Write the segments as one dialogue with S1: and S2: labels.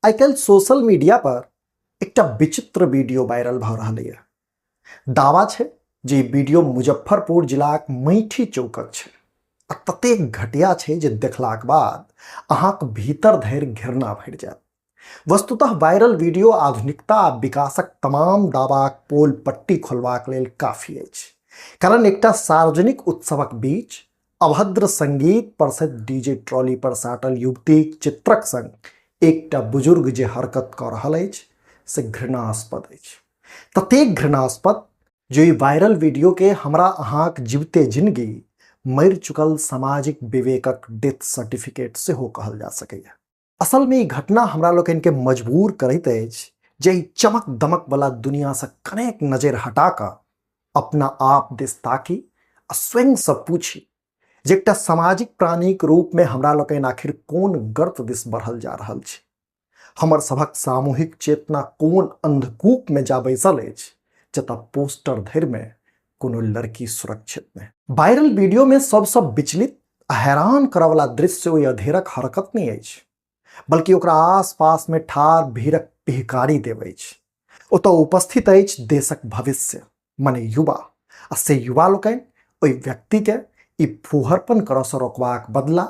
S1: आइ काल्हि social media पर एकटा विचित्र वीडियो वायरल भऽ रहल यऽ। दावा छै जे ई वीडियो मुजफ्फरपुर जिलाक मैठी चौकक छै आ ततेक घटिया छै जे देखलाक बाद अहाँक भीतर धरि घृणा भरि जायत। वस्तुतः वायरल वीडियो आधुनिकता आ विकासक तमाम दावाक पोल पट्टी खोलबाक लेल काफी अछि, कारण एकटा सार्वजनिक उत्सवक बीच अभद्र संगीत परसैत डीजे ट्रॉली पर साटल युवतीक चित्रक संग एकटा बुजुर्ग जे हरकत कऽ रहल अछि से घृणास्पद अछि। ततेक घृणास्पद जे ई वायरल वीडियो के हमरा अहाँक जीवते जिंदगी मरि चुकल सामाजिक विवेकक डेथ सर्टिफिकेट सेहो कहल जा सकैए। असल में ई घटना हमरा लोकनि के मजबूर करैत अछि जे ई चमक दमक वाला दुनिया से कनेक नजर हटा कऽ अपना आप दिस ताकी आ स्वयं से पूछी जे एकटा सामाजिक प्राणीक रूप में हमरा लोकनि आखिर कोन गर्त दिस बढ़ल जा रहल छी। हमर सभक सामूहिक चेतना कोन अंधकूप में जा बैसल अछि जतऽ पोस्टर धरि में कोनो लड़की सुरक्षित नहि। वायरल वीडियो में सबसँ विचलित आ हैरान करऽवला दृश्य ओहि अधेरक हरकत नहि अछि, बल्कि ओकरा आसपास में ठाढ़ भीड़क पिहकारी देब अछि। ओतऽ उपस्थित अछि देशक भविष्य मने युवा, आ से युवा लोकनि ओहि व्यक्तिके ई फूहरपन करऽसँ रोकबाक बदला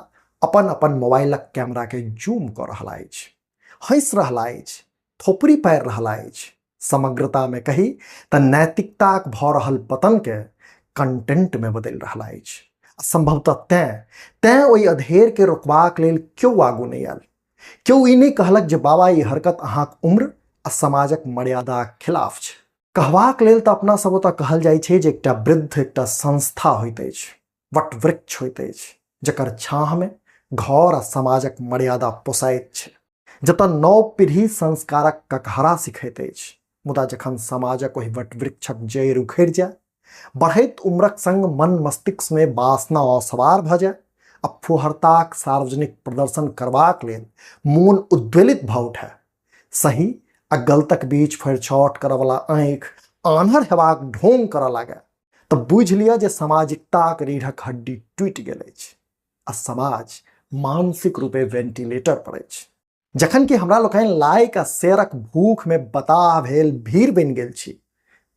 S1: अपन अपन मोबाइलक कैमराके जूम कऽ रहला अछि, हँसि रहला अछि, थोपड़ी पारि रहला अछि। समग्रता में कही तऽ नैतिकताक भऽ रहल पतन के कंटेंट में बदलि रहला अछि। संभवतः तैं ओहि अधेर के रोकबाक लेल केओ आगू नहि आयल। केओ ई नहि कहलक जे बाबा ई हरकत अहाँक उम्र आ समाजक मर्यादाक खिलाफ छै। कहबाक लेल तऽ अपना सब ओतऽ कहल जाइ छै जे एकटा वृद्ध एकटा संस्था होइत अछि, वटवृक्ष होइत अछि, जकर छाँह में घर आ समाजक मर्यादा पोसाइत छै, जतऽ नव पीढ़ी संस्कारक ककहरा सिखैत अछि। मुदा जखन समाजक ओहि वटवृक्षक जड़ि उखड़ि जाय, बढ़ैत उम्रक संग मन मस्तिष्क में वासना असवार भऽ जाय आ फुहरताक सार्वजनिक प्रदर्शन करबाक लेल मोन उद्वेलित भऽ उठय, सही आ गलतक बीच फरिछौट करऽवला आँखि आन्हर हेबाक ढोंग करऽ लागय, तऽ बुझि लिअ जे सामाजिकताक रीढ़क हड्डी टूटि गेल अछि आ समाज मानसिक रूपे वेंटिलेटर पर अछि। जखन कि हमरा लोकनि लाइक आ शेयरक भूख में बताह भेल भीड़ बनि गेल छी,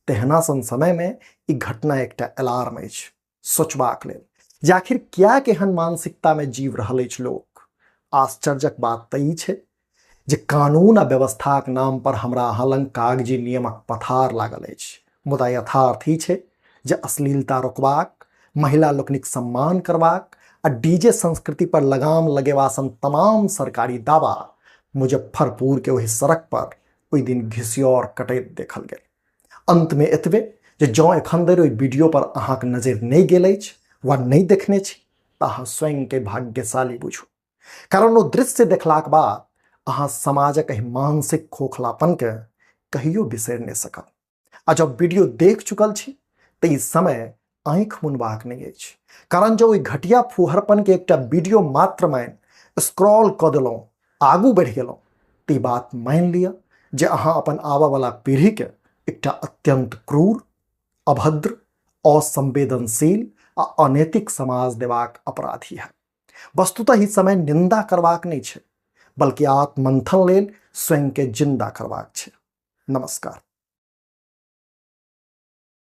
S1: तेहना सन समय में ई घटना एकटा अलार्म अछि सोचबाक लेल जे आखिर किएक एहन मानसिकता में जीव रहल अछि लोक। आश्चर्यक बात तऽ ई छै जे कानून आ व्यवस्थाक नाम पर हमरा अहाँ लग कागजी नियमक पथार लागल अछि, मुदा यथार्थ ई छै जे अश्लीलता रोकबाक, महिला लोकनिक सम्मान करबाक आ डीजे संस्कृति पर लगाम लगेबा सन तमाम सरकारी दावा मुजफ्फरपुर के ओहि सड़क पर ओहि दिन घिसियोर कटैत देखल गेल। अंत में एतबे जे जँ एखन धरि ओहि वीडियो पर अहाँक नजरि नहि गेल अछि वा नहि देखने छी तऽ अहाँ स्वयं के भाग्यशाली बुझू, कारण ओ दृश्य देखलाक बाद अहाँ समाजक एहि मानसिक खोखलापन के कहियो बिसरि नहि सकब। आ जब वीडियो देख चुकल छी तऽ ई समय आँखि मुनबाक नहि अछि, कारण जँ ओहि घटिया फुहरपन के एकटा वीडियो मात्र मानि स्क्रॉल कऽ देलहुँ, आगू बढ़ि गेलहुँ, तऽ ई बात मानि लिअ जे अहाँ अपन आबऽवला पीढ़ीके एकटा अत्यंत क्रूर, अभद्र, असंवेदनशील आ अनैतिक समाज देबाक अपराधी है। वस्तुतः ई समय निंदा करबाक नहि छै, बल्कि आत्मंथन लेल स्वयं के जिंदा करबाक छै। नमस्कार।